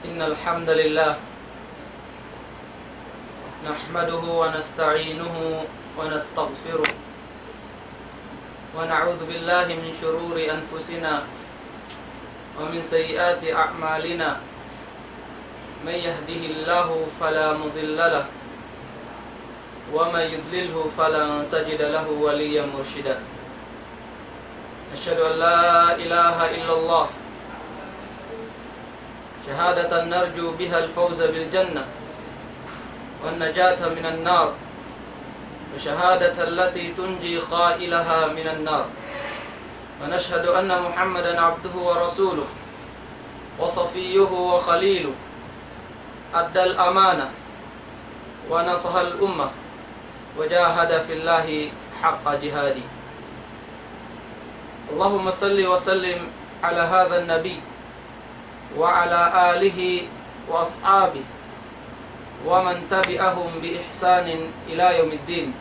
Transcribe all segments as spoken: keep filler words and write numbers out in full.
إن الحمد لله نحمده ونستعينه ونستغفره، ونعوذ بالله من شرور أنفسنا ومن سيئات أعمالنا. من يهده الله فلا مضل له، ومن يضلله فلن تجد له وليا مرشدا. نشهد أن لا إله إلا الله شهادة نرجو بها الفوز بالجنة والنجاة من النار، وشهادة التي تنجي قائلها من النار. ونشهد أن محمدا عبده ورسوله وصفيه وخليله، أدى الأمانة ونصح الأمة وجاهد في الله حق جهاده. اللهم صل وسلم على هذا النبي وعلى آله وأصحابه ومن تبعهم بإحسان إلى يوم الدين.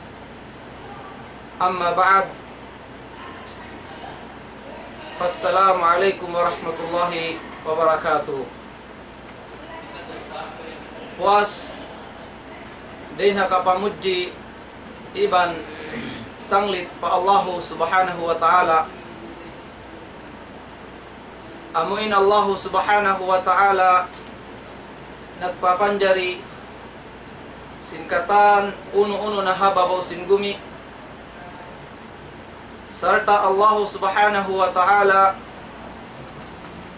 أما بعد، فالسلام عليكم ورحمة الله وبركاته. Puas dayn ha kapamudji iban sanglit pa Allahu Subhanahu wa Ta'ala. Amu in Allahu Subhanahu wa Ta'ala nagpapanjari sin katan unu-unu na ha babaw sin gumi. Sarta' Allahu Subhanahu wa Ta'ala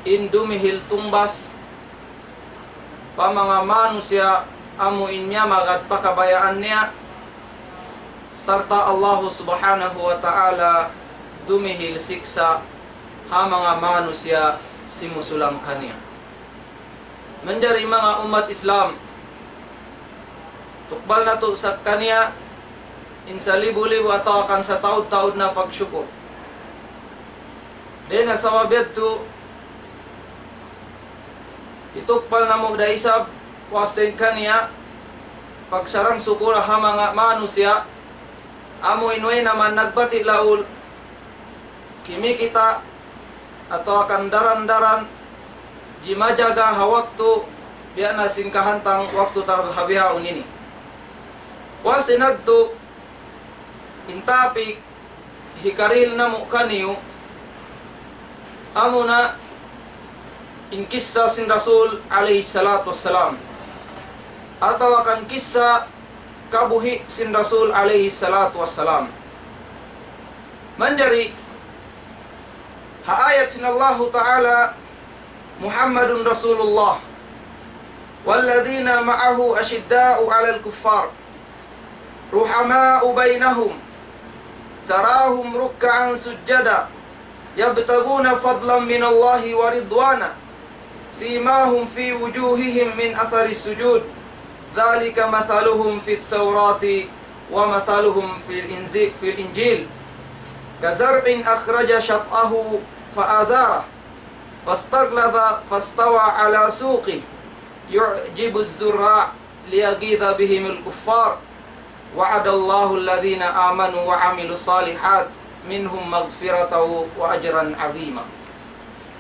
in dumihil tungbas pa manga manusiya' amu in miyamagad pa kabayaan niya. Sarta' Allahu Subhanahu wa Ta'ala dumihil siksa' ha manga manusiya' simusulang kaniya. Manjari manga ummat Islam, tukbal natu' sa kaniya in salibu-libu atawa kan sataud-taud na pagsukur. Dayn ha sabab yadtu, hitukbal namu' da isab, puas dayn kaniya, pagsarang-sukul ha manga manusiya', amu in way naman nagbati' laul, kimikita', atawa kan daran-daran, jimajaga ha waktu, biya' na sin kahantang waktu ta ha bihaun ini. Puas in yadtu, in topic, hikarihil namu' kaniyu, amuna in kissa sin Rasul alayhi salatu wassalam. Atawa kan kissa kabuhi' sin Rasul alayhi salatu wassalam. Manjari, ha ayat sin Allahu Ta'ala, محمد رسول الله والذين معه أشداء على الكفار رحماء بينهم تراهم ركعا سجدا يبتغون فضلا من الله ورضوانا سيماهم في وجوههم من أثر السجود ذلك مثلهم في التوراة ومثلهم في الإنزي- في الإنجيل كزرع أخرج شطأه فآزره فاستغلظ فاستوى على سوقه يعجب الزراع ليغيظ بهم الكفار وعد الله الذين آمنوا وعملوا الصالحات منهم مغفرة وأجرا عظيما.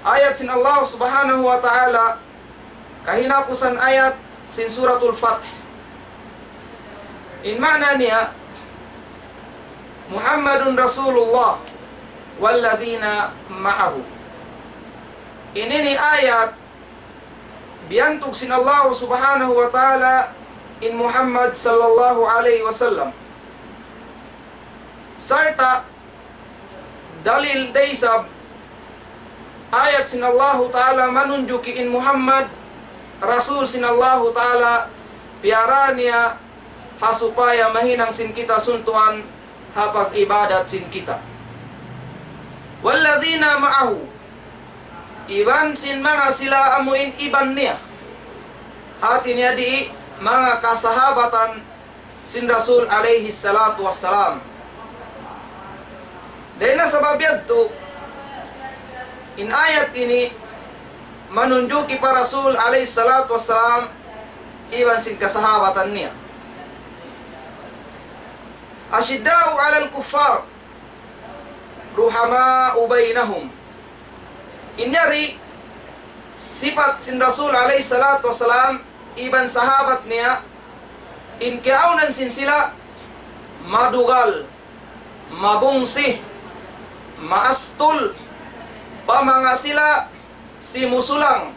Ayat sin Allah Subhanahu wa Ta'ala, kahinapusan ayat sin Suratul Fath. In maana niya, محمد رسول الله والذين معه. Ini in ayat biyantug sin Allah Subhanahu wa Ta'ala in Muhammad sallallahu alayhi wasallam. Sarta' dalil da isab ayat sin Allahu Ta'ala manunjuki in Muhammad Rasul sin Allahu Ta'ala, piyara niya ha supaya mahinang sin kita suntuan ha pag-ibadat sin kita. والذين معه, iban sin manga sila amu in iban niya. Hati niya di manga kasahabatan sin Rasul alayhi salatu wassalam. Dayn ha sabab yadtu, in ayat ini manunjuki pa Rasul alayhi salatu wassalam iban sin kasahabatan niya. أشداء على الكفار رحماء بينهم. In yari, sipat sin Rasul alayhi salatu wasalam iban sahabat niya, in kiyaawnan sin sila madugal, mabungsi, maastul, pa manga sila simusulang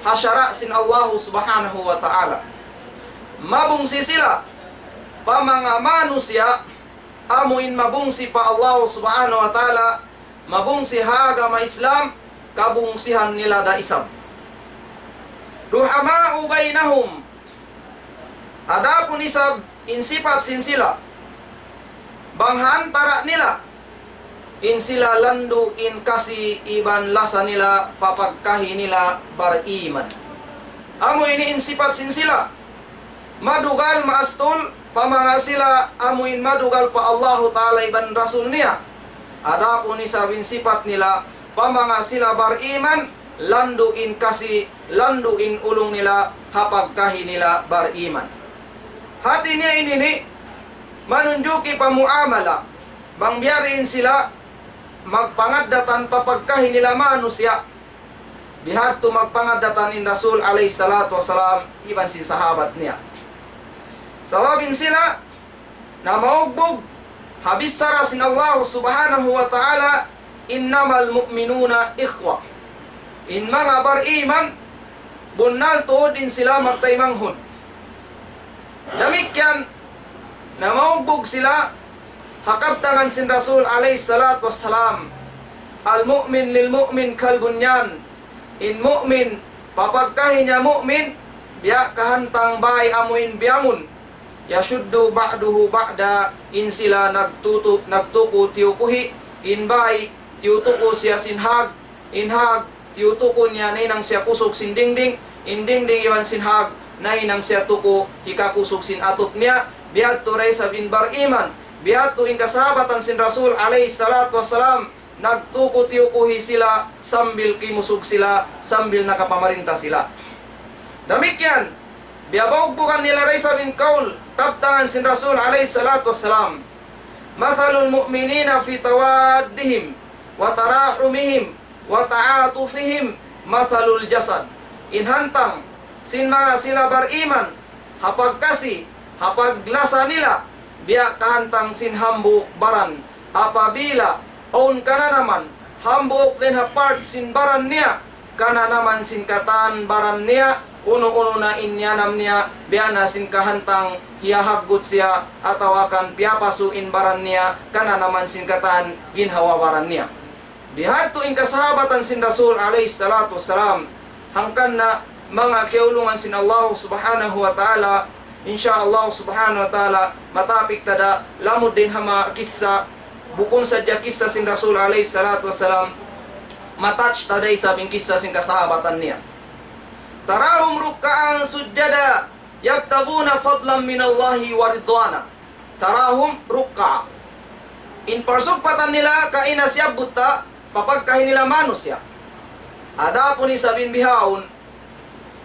ha sara' sin Allahu Subhanahu wa Ta'ala. Mabungsi sila pa manga manusiya', amu in mabungsi pa Allahu Subhanahu wa Ta'ala, mabungsi ha agama Islam, kabungsihan nila da isab. رحماء بينهم. Adapun isab in sipat sin sila, bang ha antara' nila, in sila landu' in kasi iban lasa nila pa pagkahi nila bariman. Amu ini in sipat sin sila. Madugal, maastul, pa manga sila amu in madugal pa Allahu Ta'ala iban Rasul niya. Adapun isab in sipat nila, pa manga sila bariman, landu' in kasi, landu' in ulung nila ha pagkahi nila bariman. Hati niya ini ini manunjuki pa muamala, bang biya' diin sila magpangaddatan pa pagkahi nila manusiya'. Bihadtu magpangaddatan in Rasul alayhi salatu wasalam iban sin sahabat niya. Sabab in sila namaugbug ha bichara sin Allah Subhanahu wa Ta'ala, إنما المؤمنون إخوة. In manga bariman, bunnal tuud in sila magtaymanghud. Damikkiyan, namaugbug sila ha kabtangan sin Rasul alayhi salatu wassalam, المؤمن للمؤمن كالبنيان. In mu'min, pa pagkahi niya mu'min, biya' kahantang bāy amu in biyangun. يشد بعضه بعضا, in sila nagtutu-, nagtuku tiyukuhi, in bāy tiyutuku siya sin hāg, in hāg tiyutuku niya nahinang siya kusug sin dingding, in dingding iban sin hāg nahinang siya tuku hikakusug sin atup niya. Bihadtu da isab in bariman, bihadtu in kasahabatan sin Rasul alayhi salatu wassalam, nagtuku tiyukuhi sila sambil kimusug sila, sambil nakapamarinta sila. Damikkiyan, biyabaugbug nila da isab in kaul, kabtangan sin Rasul alayhi salatu wassalam, مثل المؤمنين في توادهم وتراحمهم وتعاطفهم مثل الجسد. In hantang sin manga sila bariman, ha pagkasi, ha paglasa nila, biya' kahantang sin hambuuk baran. Apabila awn kananaman, hambuuk dayn ha part sin baran niya, kananaman sin katan baran niya, unu-unu na in iyanam niya, biya' na sin kahantang hiyahaggut siya, atawa kan piyapasu' in baran niya, kananaman sin katan ginhawa-baran niya. Bihadtu in kasahabatan sin Rasul alayhi salatu wassalam, hangkan na manga kiyaulungan sin Allah subhanahu wa ta'ala, insya Allah subhanahu wa ta'ala, matapik ta da lamud dayn ha manga kissa, bukun sadja kissa sin Rasul alayhi salatu wassalam, matouch ta da isab in kissa sin kasahabatan niya. تراهم ركعا سجدا يبتغون فضلا من الله ورضوانا. تراهم ركعا. In parsugpatan nila kaina siyabbut ta pa pagkahi nila manusiya'. Adapun isab in bihaun,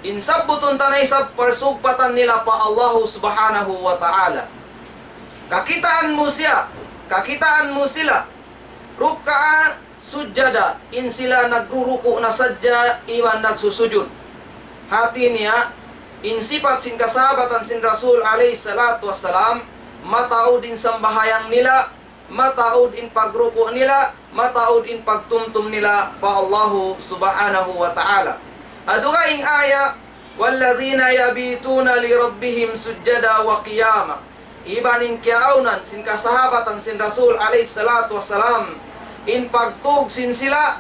in sabbutun ta na isab parsugpatan nila pa Allahu subhanahu wa ta'ala. Kakitaan mu siya, kakitaan mu sila. ركعا سجدا, in sila nagruruku' na sadja iban nagsusujud. Hati niya, in sipat sin kasahabatan sin Rasul alayhi salatu wassalam, mataud in sambahayang nila, mataud in pagruku' nila, mataud in pagtumtum nila pa Allahu subhanahu wa ta'ala. Ha dugaing aya, والذين يبيتون لربهم سجدا وقياما. Iban in kiyaawnan sin kasahabatan sin Rasul alayhi salatu wassalam, in pagtug sin sila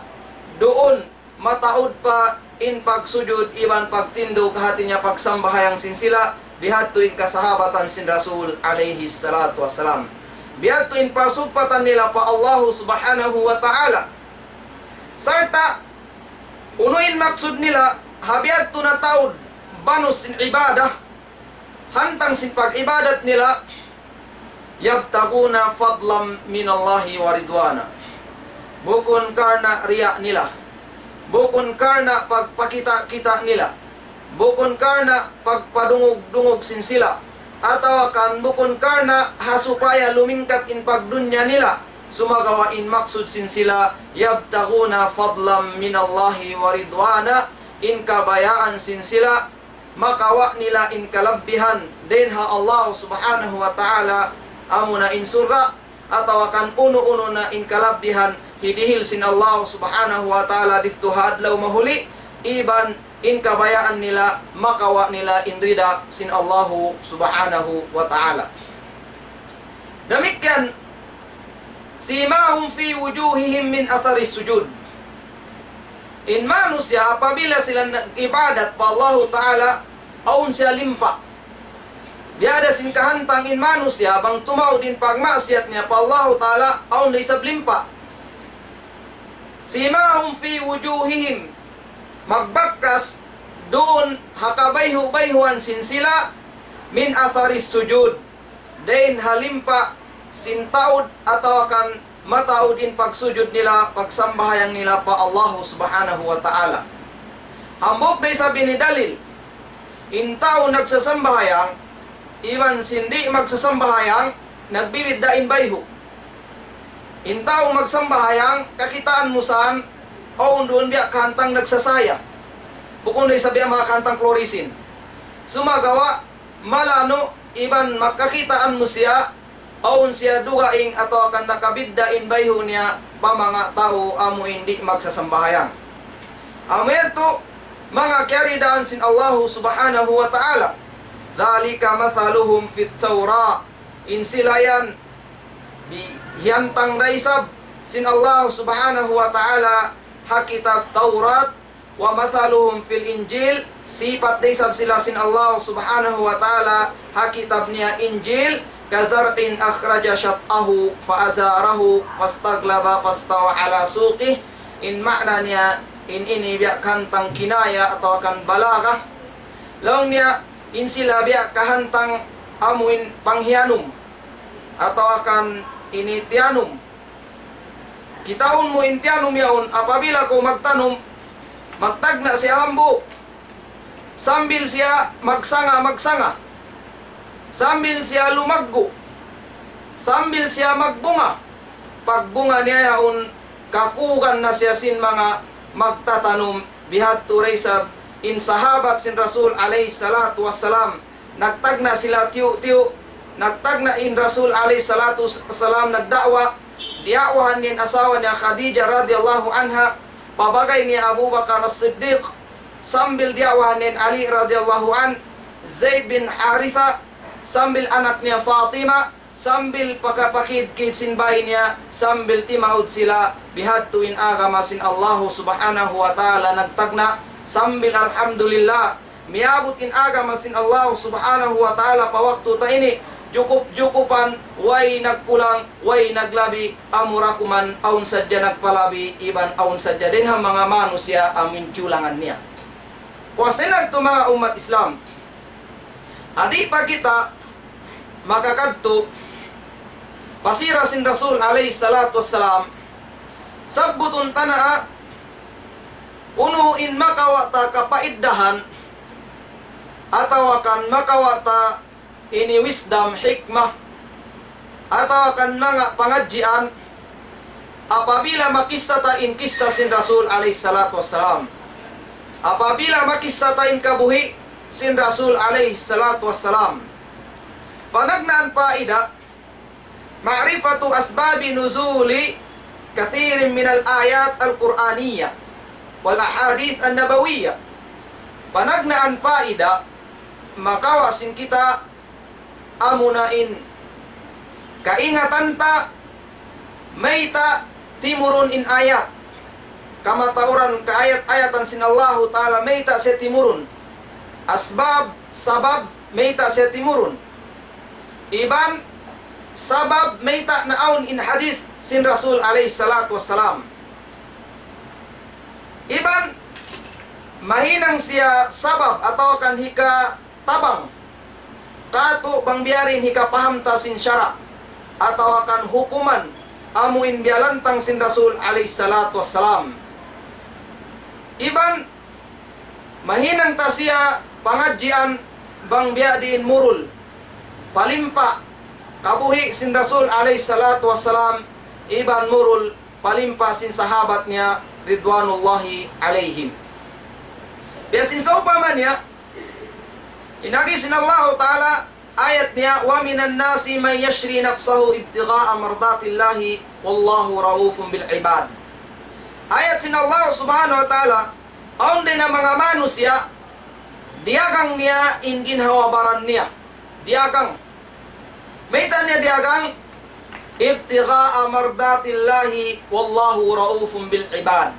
duun mataud pa in pagsujud iban pagtindug, hati niya pagsambahayang sin sila, bihadtu in kasahabatan sin Rasul alayhi salatu wassalam. Bihadtu in parsugpatan nila pa Allahu subhanahu wa ta'ala. Sarta', unu in maksud nila, ha bihadtu nataud banus sin ibadah, hantang sin pag-ibadat nila, يبتغون فضلا من الله ورضوانا. Bukun karna' riya' nila, bukun karna' pagpakita'-kita' nila, bukun karna' pagpadungug-dungug sin sila, atawa kan bukun karna' ha supaya lumingkat in pagdunya nila, sumagawa' in maksud sin sila, يبتغون فضلا من الله ورضوانا, in kabayaan sin sila, makawa' nila in kalabbihan dayn ha Allah Subhanahu wa Ta'ala, amuna in surga', atawa kan unu-unu na in kalabbihan hidihil sin Allah Subhanahu wa Ta'ala didtu ha adlaw mahuli, iban in kabayaan nila, makawa' nila in rida sin Allah Subhanahu wa Ta'ala. Damikkiyan, سيماهم في وجوههم من أثر السجود. In manusiya' apabila sila nag-ibadat pa Allahu Ta'ala, awn siya limpa. Biya' da sin kahantang in manusiya', bang tumaud in pagmaksiyat niya pa Allahu Ta'ala, awn da isab limpa. سيماهم في وجوههم. Magbakkas duun ha kabayhu'-bayhuan sin sila, من أثر السجود. Dayn ha limpa sin taud atawa kan mataud in pagsujud nila, pagsambahayang nila pa Allahu Subhanahu wa Ta'ala. Hambuuk da isab ini dalil. In tau nagsasambahayang, iban sin di' magsasambahayang, nagbibidda' in bayhu'. In tau magsambahayang, kakitaan mu san, awn duun biya' kahantang nagsasaya. Bukun da isab biya' manga kahantang klorisin. Sumagawa', malanu' iban makakitaan mu siya, awn siya dugaing atawa kan nakabidda' in bayhu' niya pa manga tau amu in di' magsasambahayang. Amu yadtu manga kiyaridaan sin Allahu Subhanahu wa Ta'ala. ذلك مثلهم في التوراة. In sila yan, bi-, hiyantang da isab sin Allah Subhanahu wa Ta'ala ha kitab Tawrat, ومثلهم في الإنجيل, sipat da isab sila sin Allah Subhanahu wa Ta'ala ha kitab niya Injil, كزرع أخرج شطأه فآزره فاستغلظ فاستوى على سوقه. In maana niya, in ini biya' kahantang kinaya atawa kan balaga. Laung niya, in sila biya' kahantang amu in panghiyanum atawa kan ini tiyanum. Kitaun mu in tiyanum yaun, apabila kaw magtanum, magtagna' siya hambuuk. Sambil siya magsanga-magsanga. Sambil siya lumaggu'. Sambil siya magbunga. Pagbunga niya yaun, kakugan na siya sin manga magtatanum. Bihadtu da isab in sahabat sin Rasul alayhi salatu wassalam. Nagtagna' sila tiyu'-tiyu'. Nagtagna' in Rasul alayhi salatu wassalam nagda'wa. Diya'wahan niya in asawa niya Khadijah radiyallahu anha. Pabagay niya Abu Bakar As-Siddiq. Sambil diya'wahan niya in Ali radiyallahu anhu. Zaid bin Haritha. Sambil anak niya Fatima. Sambil pakapakidkid sin bāy niya, sambil timaud sila, bihadtu in agama sin Allahu Subhanahu wa Ta'ala nagtagna', sambil alhamdulillah, miyabut in agama sin Allahu Subhanahu wa Ta'ala pa waktu ta ini, jukup-jukupan, way nagkulang, way naglabi, amura kuman, awn sadja nagpalabi, iban awn sadja dayn ha manga manusiya' amu in tiyulangan niya. Puas na yadtu manga ummat Islam. Di' pa kita makakadtu pa sira sin Rasul alayhi salatu wassalam, sabbutun ta na unu in makawa' ta kapaiddahan, atawa kan makawa' ta ini wisdom, hikmah, atawa kan manga pangadjian, apabila makissa ta in kissa sin Rasul alayhi salatu wassalam. Apabila makissa ta in kabuhi' sin Rasul alayhi salatu wassalam. Panagnaan paida, معرفة أسباب نزول كثير من الآيات القرآنية والأحاديث النبوية. Panagnaan paida, makawa' sin kita amuna in kaingatan ta, mayta' timurun in ayat. Kamatauran kaayat-ayatan sin Allahu Ta'ala, mayta' siya timurun. Asbab, sabab, mayta' siya timurun. Iban, sabab, mayta' naawn in hadith sin Rasul alayhi salatu wassalam. Iban, mahinang siya sabab atawa kan hika tabang katu' bang biya' diin hikapaham ta sin sara' atawa kan hukuman amu in biyalantang sin Rasul alayhi salatu wassalam. Iban mahinang ta siya pangadjian bang biya' diin murul palimpa kabuhi' sin Rasul alayhi salatu wassalam, iban murul palimpa sin sahabat niya ridwanullahi alayhim. Biya' sin sawpama niya, in agi sin Allahu Ta'ala, ayat niya, وَمِنَ النَّاسِ مَن يَشْرِي نَفْسَهُ ابْتِغَاءَ مَرْضَاتِ اللَّهِ وَاللَّهُ رَءُوفٌ بِالْعِبَادِ. Ayat sin Allah Subhanahu wa Ta'ala, awn dayn ha manga manusiya', diyagang niya in ginhawa-baran niya. Diyagang. Mayta' niya diyagang? ابْتِغَاءَ مَرْضَاتِ اللَّهِ وَاللَّهُ رَءُوفٌ بِالْعِبَادِ.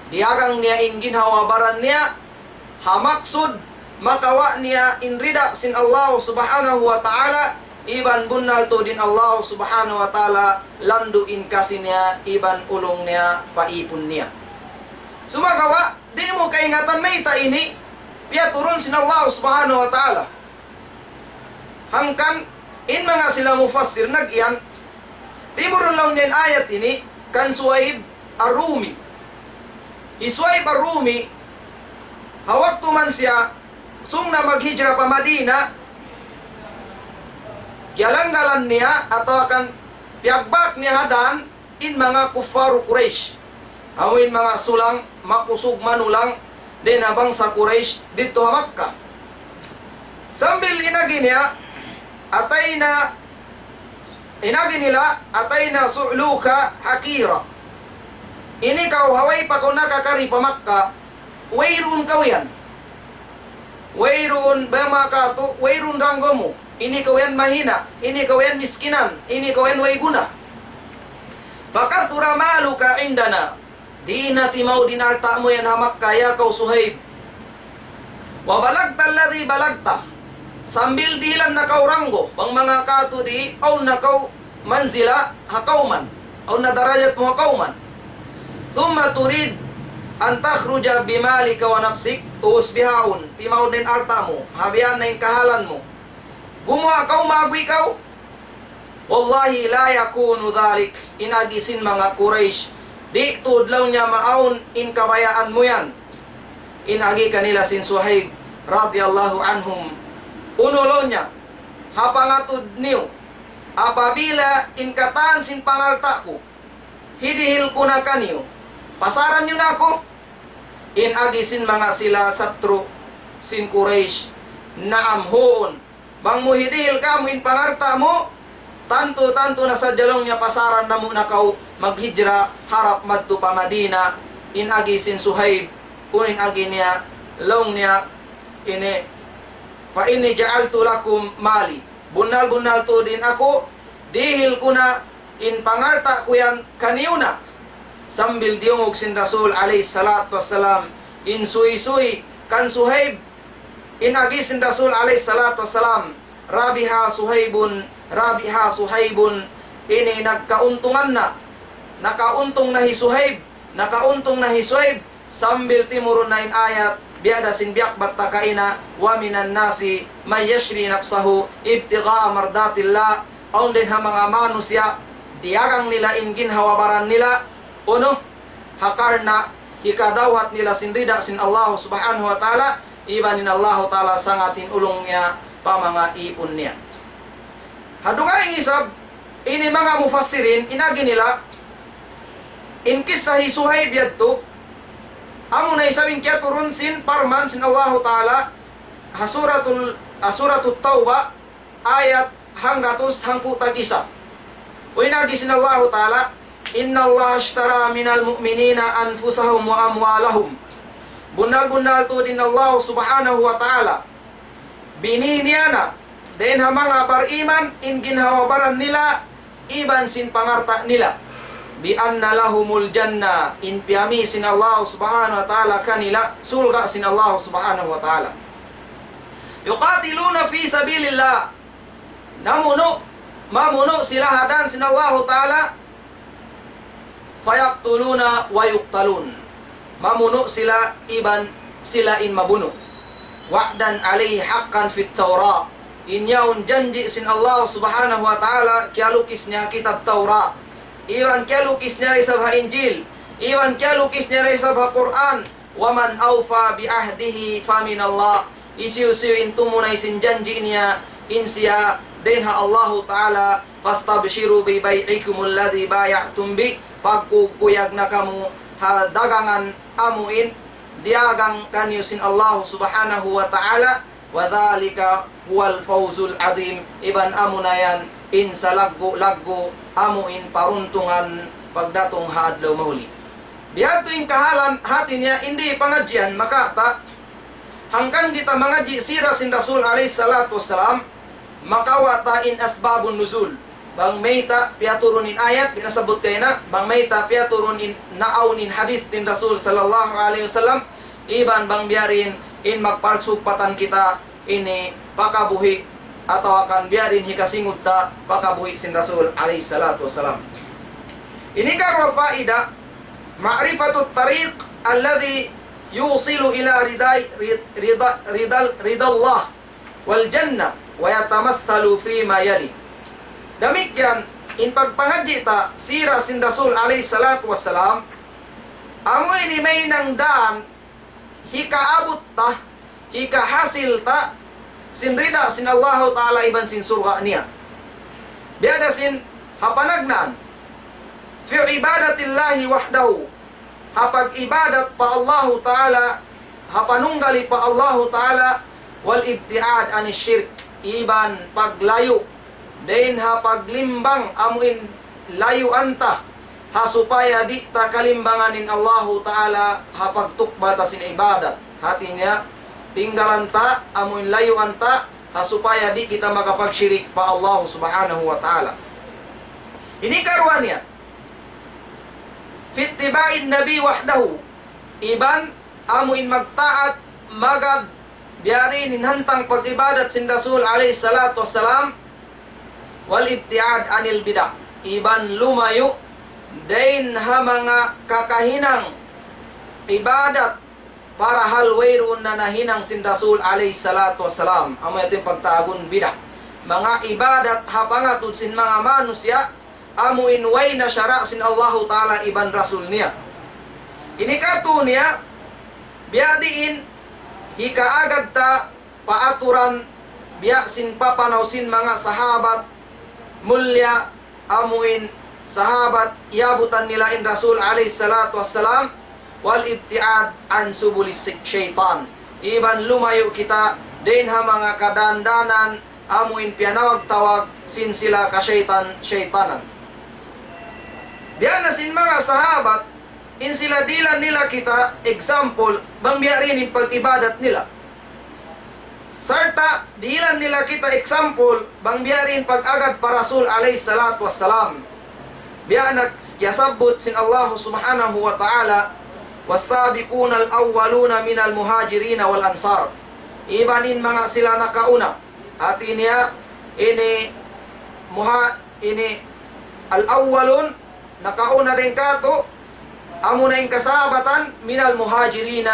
Diyagang niya in ginhawa-baran niya, ha maksud makawa' niya in rida sin Allah Subhanahu wa Ta'ala, iban bunnal tuud in Allah Subhanahu wa Ta'ala landu' in kasi niya, iban ulung niya, pa īpun niya. Sumagawa', di' mu kaingatan mayta' ini piyaturun sin Allah Subhanahu wa Ta'ala. Hangkan in manga sila mufassir nag-iyan, timurun laung niya in ayat ini kan Suhaib Ar-Rumi. Hi Suhaib Ar-Rumi, ha waktu man siya sūng na maghijra pa Madina, giyalanggalan niya atawa kan piyagbak niya ha dān in manga kuffaru Quraysh. Amu in manga sulang, makusug manulang, dayn ha bangsa Quraysh didtu ha Makkah. Sambil in agi niya, أَتَيْنَا, in agi nila, أَتَيْنَا سُعْلُوكَ حَقِيرًا. Ini kaw ha way pa kaw nakakari pa Makkah, wayruun kaw yan. Wayruun, bang manga katu', wayruun ranggo mu. Ini kaw yan mahina', ini kaw yan miskinan, ini kaw yan way guna. فَكَثُرَ مَالُكَ عِنْدَنَا. Di' na timaud in alta' mu yan ha Makkah, ya kaw Suhaib. وَبَلَغْتَ الَّذِي بَلَغْتَ. Sambil dihilan na kaw ranggo, bang manga katu' di', awn na kaw manzila ha kawman. Awn na darajat mu ha kawman. ثُمَّ تُرِيدُ أَنْ تَخْرُجَ بِمَالِكَ وَنَفْسِكَ. Ubus bihaun, timaud na in alta' mu, ha biya' na in kahalan mu. Gumuwa' kaw, maguy kaw. وَاللَّهِ لَا يَكُونُ ذَلِكَ. In agi sin manga Quraysh, di' tuud laung niya maawn in kabayaan mu yan. In agi kanila sin Suhaib radiyallahu anhum. Unu laung niya, ha pangatud niyu, apabila in katan sin pangalta' ku, hidihil ku na kaniyu, pasaran niyu na aku? In agi sin manga sila satru' sin Quraysh, naam, huun. Bang mu hidihil kamu in pangalta' mu, tantu-tantu na sadja laung niya pasaran namu' na kaw maghijra harap madtu pa Madina. In agi sin Suhaib, unu in agi niya, laung niya, ini, فَإِنِّي جَعَلْتُ لَكُمْ مَالِي. Bunnal-bunnal tuud in aku, dihil ku na in pangalta' ku yan kaniyu na. Sambil diyungug sin Rasul alayhi salatu wassalam in suysuy kan Suhaib, in agi sin Rasul alayhi salatu wassalam, رَبِحَ صُهَيْبٌ، رَبِحَ صُهَيْبٌ, ini nagkauntungan na, nakauntung na hi Suhaib, nakauntung na hi Suhaib, sambil timurun na in ayat, biya' da sin biyakbat ta kaina, وَمِنَ النَّاسِ مَن يَشْرِي نَفْسَهُ ابْتِغَاءَ مَرْضَاتِ اللَّهِ. Awn dayn ha manga manusiya', diyagang nila in ginhawa-baran nila, unu, ha karna' hikadawhat nila sin rida sin Allah Subhanahu wa Ta'ala, iban in Allah Ta'ala sangat in ulung niya pa manga īpun niya. Ha dugaing isab, ini manga mufassirin, in agi nila, in kissa hi Suhaib yadtu, amuna isab in kiyaturun sin parman sin Allahu Ta'ala, ha suratul, ha suratul Tawbah, ayat hanggatus hangpu' tag-isa. Unu in agi sin Allahu Ta'ala, إِنَّ اللَّهَ اشْتَرَىٰ مِنَ الْمُؤْمِنِينَ أَنْفُسَهُمْ وَأَمْوَالَهُمْ. Bunnal-bunnal tuud in Allah Subhanahu wa Ta'ala, bini niya na dayn ha manga bar-iman in ginhawa-baran nila iban sin pangalta' nila. بِأَنَّ لَهُمُ الْجَنَّةَ, in piyami sin Allah Subhanahu wa Ta'ala kanila surga' sin Allah Subhanahu wa Ta'ala. يُقَاتِلُونَ فِي سَبِيلِ اللَّهِ, namunu', mamunu' sila ha dān sin Allahu Ta'ala, فَيَقْتُلُونَ وَيُقْتَلُونَ. Mamunu' sila iban sila in mabunu'. وَعْدًا عَلَيْهِ حَقًّا فِي التَّوْرَاةِ. In yaun janji' sin Allah Subhanahu wa Ta'ala, kiyalukis niya kitab Tawrat. Iban kiyalukis niya da isab ha Injil. Iban kiyalukis niya da isab ha Qur'an. وَمَنْ أَوْفَىٰ بِعَهْدِهِ فَمِنَ اللَّهِ. Hisiyu-siyu in tumunay sin janji' niya, in siya dayn ha Allahu Ta'ala, فَاسْتَبْشِرُوا بِبَيْعِكُمُ الَّذِي بَايَعْتُم بِهِ. Pagkukuyag na kamu ha dagangan amu in diyagang kaniyu sin Allah Subhanahu wa Ta'ala, وذلك هو الفوز العظيم, iban amuna yan in salaggu'-laggu' amu in paruntungan pagdatung ha adlaw mahuli. Biya' hādtu in kahalan, hāti niya in di pangadjian makawa' ta, hangkan kita mangadji' sira sin Rasul alayhi salatu wassalam, makawa' ta in asbabun nuzul. Bang mayta' piyaturun in ayat, binasabbut kayna, bang mayta' piyaturun in naawn in hadith sin Rasul sallallahu alayhi wasallam, iban bang biya' diin in magparsugpatan kita ini pakabuhi', atawa kan biya' diin hikasingud ta pakabuhi' sin Rasul alayhi salatu wassalam. Ini karuwa faida, معرفة الطريق الذي يوصل إلى رضا، رضا، رضا، رضا الله والجنة ويتمثل فيما يلي. Damikkiyan, in pagpangadji' ta sira sin Rasul alayhi salatu wassalam, amu ini mahinang dān hikaabut ta, hikahasil ta, sin rida sin Allahu Ta'ala iban sin surga' niya. Biya' da sin ha panagnaan, في عبادة الله وحده, ha pag-ibadat pa Allahu Ta'ala, ha panunggali pa Allahu Ta'ala, والابتعاد عن الشرك, iban paglayu' dayn ha paglimbang amu in layuan ta, ha supaya di' ta kalimbangan in Allahu Ta'ala ha pagtukbal ta sin ibadat. Hāti niya, tinggalan ta amu in layuan ta, ha supaya di' kita makapagshirik pa Allahu Subhanahu wa Ta'ala. Ini karuwa niya, في اتباع النبي وحده, iban amu in magtaat magad biya' diin in hantang pag-ibadat sin Rasul alayhi salatu wassalam, والابتعاد عن البدع, iban lumayu' dayn ha manga kakahinang ibadat parahal wayruun na nahinang sin Rasul alayhi salatu wassalam, amu yadtu in pagtawagun bid'a. Manga ibadat ha pangatud sin manga manusiya', amu in way na sara' sin Allahu Ta'ala iban Rasul niya. Ini katu' niya, biya' diin hikaagad ta pa aturan biya' sin papanaw sin manga sahabat mulliya, amu in sahabat iyabutan nila in Rasul alayhi salatu wassalam, والابتعاد عن سبل الشيطان. Iban lumayu' kita dayn ha manga kadandanan amu in piyanawag-tawag sin sila kasaytan-saytanan. Biya' na sin manga sahabat, in sila dihilan nila kita example, bang biya' diin in pag-ibadat nila. Sarta' dihilan nila kita example, bang biya' diin pag-agad pa Rasul alayhi salatu wassalam. Biya' na kiyasabbut sin Allah Subhanahu wa Ta'ala, والسابقون الأولون من المهاجرين والأنصار. Iban in manga sila nakauna. Hāti niya, ini muha-, ini al-awwalun, nakauna dayn kātu', amuna in kasahabatan, من المهاجرين,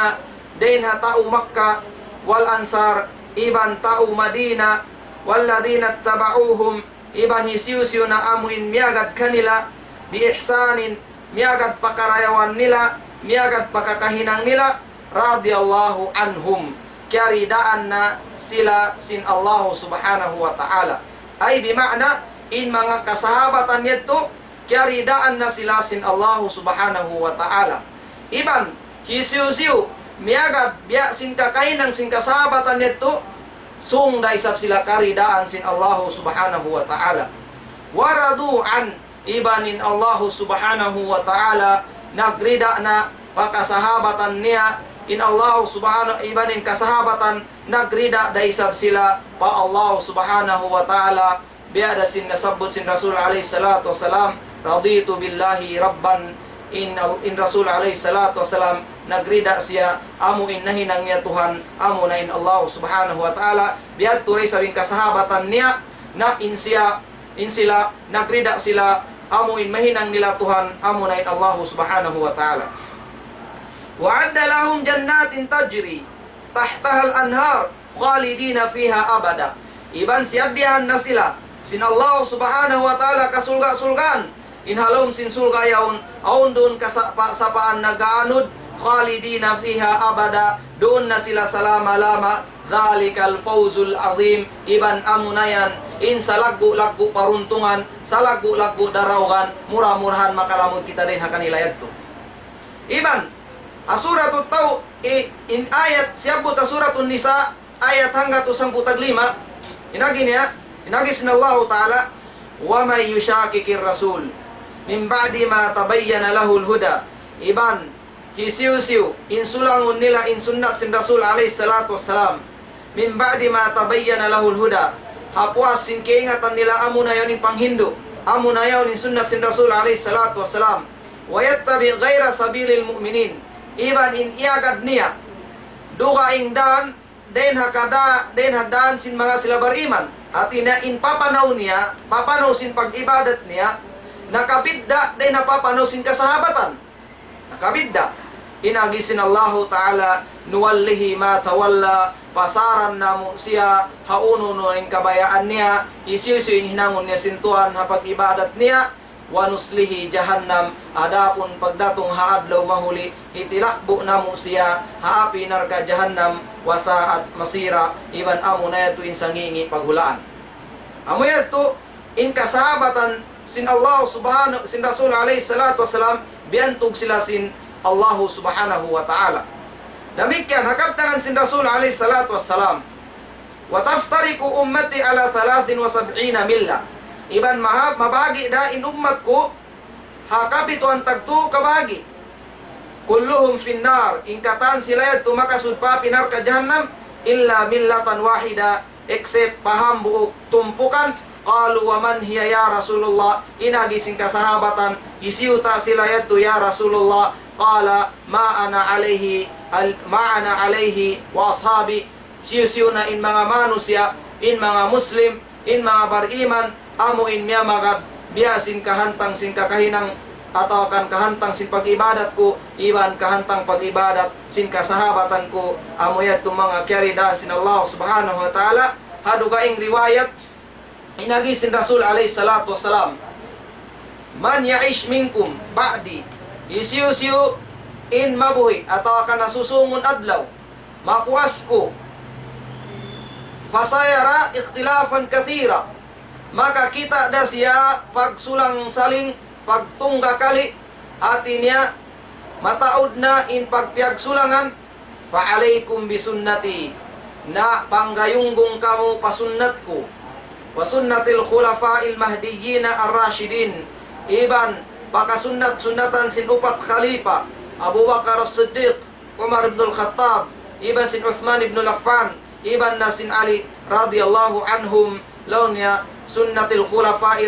dayn ha tau Makkah, والأنصار, iban tau Madinah, والذين اتبعوهم, iban hisiyu-siyu na amu in miyagad kanila, بإحسان, miyagad pa karayawan nila, miyagad pa kakahinang nila, رضي الله عنهم, kiyaridaan na sila sin Allah Subhanahu wa Ta'ala. Ay bima'na, in manga kasahabatan yadtu, kiyaridaan na sila sin Allah Subhanahu wa Ta'ala. Iban, hisiyu-siyu, miyagad, biya' sin kakahinang sin kasahabatan yadtu, sung da isab sila karidaan sin Allah Subhanahu wa Ta'ala. ورضوا عنه, iban in Allah Subhanahu wa Ta'ala nagrida na pa kasahabatan niya, in Allah Subhanahu, iban in kasahabatan nagrida da isab sila pa Allah Subhanahu wa Ta'ala, biya' da sin nasabbut sin Rasul alayhi salatu wassalam, رضيت بالله ربا, in, in Rasul alayhi salatu wassalam, nagrida siya, amu in nahinang niya Tuhan, amu na in Allah Subhanahu wa Ta'ala, biya' da isab in kasahabatan niya, na in siya, in sila, nagrida sila, amu in mahinang nila Tuhan, amu na in Allah Subhanahu wa Ta'ala. وأعد لهم جنات تجري تحتها الأنهار خالدين فيها أبدا. Iban siyaddiyahan na sila sin Allah Subhanahu wa Ta'ala kasulga'-sulgaan, in ha lawm sin surga' yaun, awn duun kasapa-, sapaan nag-aanud, خالدين فيها أبدا, duun na sila salama-lama, ذلك الفوز العظيم, iban amuna yan in salaggu'-laggu' paruntungan, salaggu'-laggu' darawgan, mura-murahan makalamud kita dayn ha kanila yadtu. Iban, ha Suratut Taw-, I-, in ayat siyabbut ha Suratun Nisa, ayat hanggatus hangpu' tag lima, in agi niya, in agi sin Allahu Ta'ala, وَمَن يُشَاقِقِ الرَّسُولَ مِن بَعْدِ مَا تَبَيَّنَ لَهُ الْهُدَى. Iban, hisiyu-siyu, in sulangun nila in sunnat sin Rasul alayhi salatu wassalam, مِن بَعْدِ مَا تَبَيَّنَ لَهُ الْهُدَى. Ha puas sin kaingatan nila amuna yaun in panghindu', amuna yaun in sunnat sin Rasul alayhi salatu wassalam. وَيَتَّبِعْ غَيْرَ سَبِيلِ الْمُؤْمِنِينَ. Iban in iyagad niya, dugaing dan, dayn ha kada-, dayn ha dan sin manga sila bariman. Hati niya in papanaw niya, papanaw sin pag-ibadat niya, nakabidda' dayn ha papanaw sin kasahabatan. Nakabidda'. In agi sin Allahu Ta'ala, نُوَلِّهِ مَا تَوَلَّى, pasaran namu' siya ha unu-unu in kabayaan niya, hisiyu-siyu in hinangun niya sin Tuhan ha pag-ibadat niya, وَنُصْلِهِ جَهَنَّمَ, adapun pagdatung ha adlaw mahuli, hitilakbu' namu' siya ha api narka' jahannam, وَسَاءَتْ مَصِيرًا, iban amuna yadtu in sangi-ngi' paghulaan. Amu yadtu, in kasahabatan sin Allah subhanahu, sin Rasul alayhi salatu wassalam, biyantug sila sin Allahu subhanahu wa ta'ala. Damikkiyan, ha kabtangan sin Rasul alayhi salatu wassalam, وَتَفْتَرِقُ أُمَّتِي عَلَى ثَلَاثٍ وَسَبْعِينَ مِلَّةً. Iban maha-, mabahagi' da in ummat ku, ha kapituan tagtu kabahagi'. كُلُّهُمْ فِي النَّارِ, in katan sila yadtu makasud pa api narka' jahannam, إِلَّا مِلَّةً وَاحِدَةً, except pa hambuuk tumpukan. قَالُوا وَمَنْ هِيَ يَا رَسُولَ اللَّهِ, in agi sin kasahabatan, hisiyu ta sila yadtu ya Rasulullah? قَالَ مَا أَنَا عَلَيْهِ ال-، مَا أَنَا عَلَيْهِ وَأَصْحَابِي, hisiyu-siyu na in manga manusiya', in manga Muslim, in manga bariman, amu in miyamagad, biya' sin kahantang sin kakahinang, atawa kan kahantang sin pag-ibadat ku, iban kahantang pag-ibadat sin kasahabatan ku, amu yadtu manga kiyaridaan sin Allah subhanahu wa ta'ala, ha dugaing riwayat, in agi sin Rasul alayhi salatu wassalam, مَنْ يَعِشْ مِنْكُمْ بَعْدِي, hisiyu-siyu in mabuhi' atawa kan ha susungun adlaw, mapuas ku, فَسَيَرَى اخْتِلَافًا كَثِيرًا, makakita' da siya pagsulang-saling, pagtunggakali, hati niya, mataud na in pagpiyagsulangan, فَعَلَيْكُمْ بِسُنَّتِي, na panggayunggung kamu pa sunnat ku, وَسُنَّةِ الْخُلَفَاءِ الْمَهْدِيِّينَ الرَّاشِدِينَ, iban pakasunnat-sunnatan sin upat khalifa, Abu Bakar As-Siddiq, Umar ibn al-Khattab, iban sin Uthman ibn Affan, iban na sin Ali radiyallahu anhum, laung niya, سُنَّةِ الْخُلَفَاءِ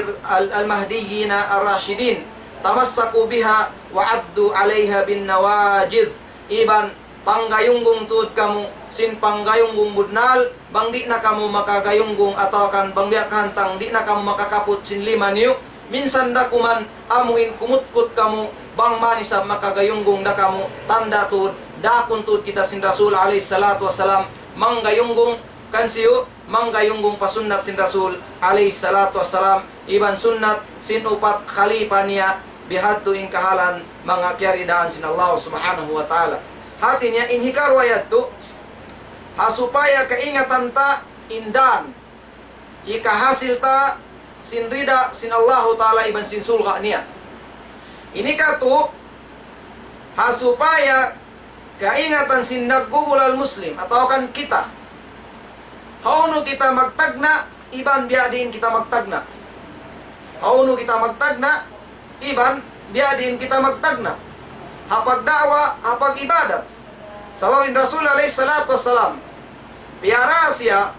ال-، الْمَهْدِيِّينَ الرَّاشِدِينَ, تَمَسَّكُوا بِهَا وَعَضُّوا عَلَيْهَا بِالنَّوَاجِذِ, iban panggayunggung tuud kamu sin panggayunggung budnal, bang di' na kamu makagayunggung atawa kan bang biya' kahantang di' na kamu makakaput sin lima niyu, minsan da kuman amu in kumutkut kamu, bang man isab makagayunggung da kamu, tanda' tuud, daakun tuud kita sin Rasul alayhi salatu wassalam, manggayunggung kan siyu, manggayunggung pa sunnat sin Rasul alayhi salatu wassalam, iban sunnat sin upat khalifa niya, bihadtu in kahalan manga kiyaridaan sin Allah subhanahu wa ta'ala. Hati niya in hikaruwa yadtu, ha supaya kaingatan ta in dan, hikahasil ta sin rida sin Allahu Ta'ala iban sin surga' niya. Ini katu', ha supaya kaingatan sin naggugulal Muslim, atawa kan kita. Hawnu kita magtagna', iban biya' diin kita magtagna'. Hawnu kita magtagna', iban biya' diin kita magtagna'. Ha pagda'wa, ha pag-ibadat. Sabab in Rasul alayhi salatu wassalam, piyara siya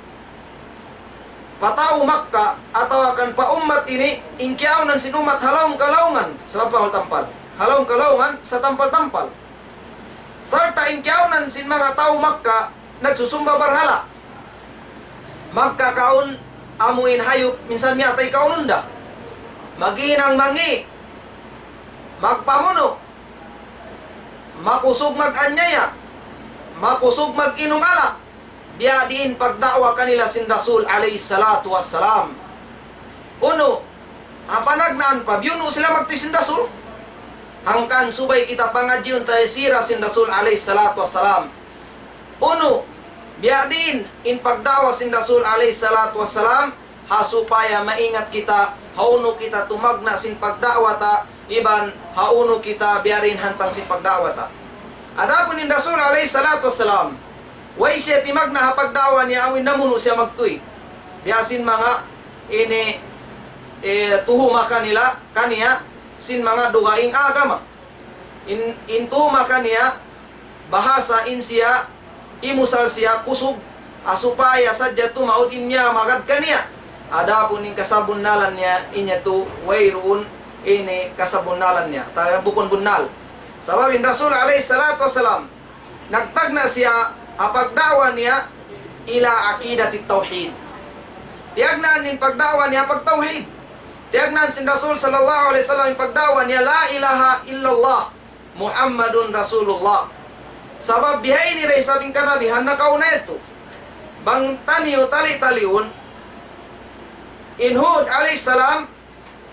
pa tau Makka atawa kan pa ummat ini, in kiyaunan sin ummat ha laum kalaungan, satampal-tampal. Ha laum kalaungan, satampal-tampal. Sarta' in kiyaunan sin manga tau Makka, nagsusumba barhala'. Magkakaun, amu in hayup, minsan miyatay kaunun da. Maghinang mangi', magpamunu', makusug mag-anyaya, makusug mag-inum alak, biya' diin pagda'wa kanila sin Rasul alayhi salatu wassalam. Unu, ha panagnaan pa, biyunu' sila magtuy sin Rasul. Hangkan subay kita pangadjiun ta sira sin Rasul alayhi salatu wassalam. Unu, biya' diin in pagda'wa sin Rasul alayhi salatu wassalam, ha supaya maingat kita, hawnu kita tumagna' sin pagda'wa ta, iban hawnu kita biya' diin hantang sin pagda'wa ta. Adapun in Rasul alayhi salatu wassalam, way siya timagna' ha pagda'wa niya amu in namunu' siya magtuy. Biya' sin manga ini, eh, tuhuma kanila, kaniya, sin manga dugaing agama. In, in tuhuma kaniya, bahasa in siya, imusal siya kusug, ha supaya sadja tumaud in miyamagad kaniya. Adapun in kasabunnalan niya, in yadtu wayruun ini kasabunnalan niya. Ta-, bukun bunnal. Sabab in Rasul alayhi salatu wassalam, nagtagna' siya ha pagda'wa niya ila aqidatit tawhid. Tiyagnaan in pagda'wa niya pagtawhid. Tiyagnaan sin Rasul sallallahu alayhi wasallam in pagda'wa niya la ilaha illallah Muhammadun Rasulullah. Sabab bihaini da isab in kanabihan nakauna yadtu. Bang taniyu tali-taliun, in Hud alayhi salam,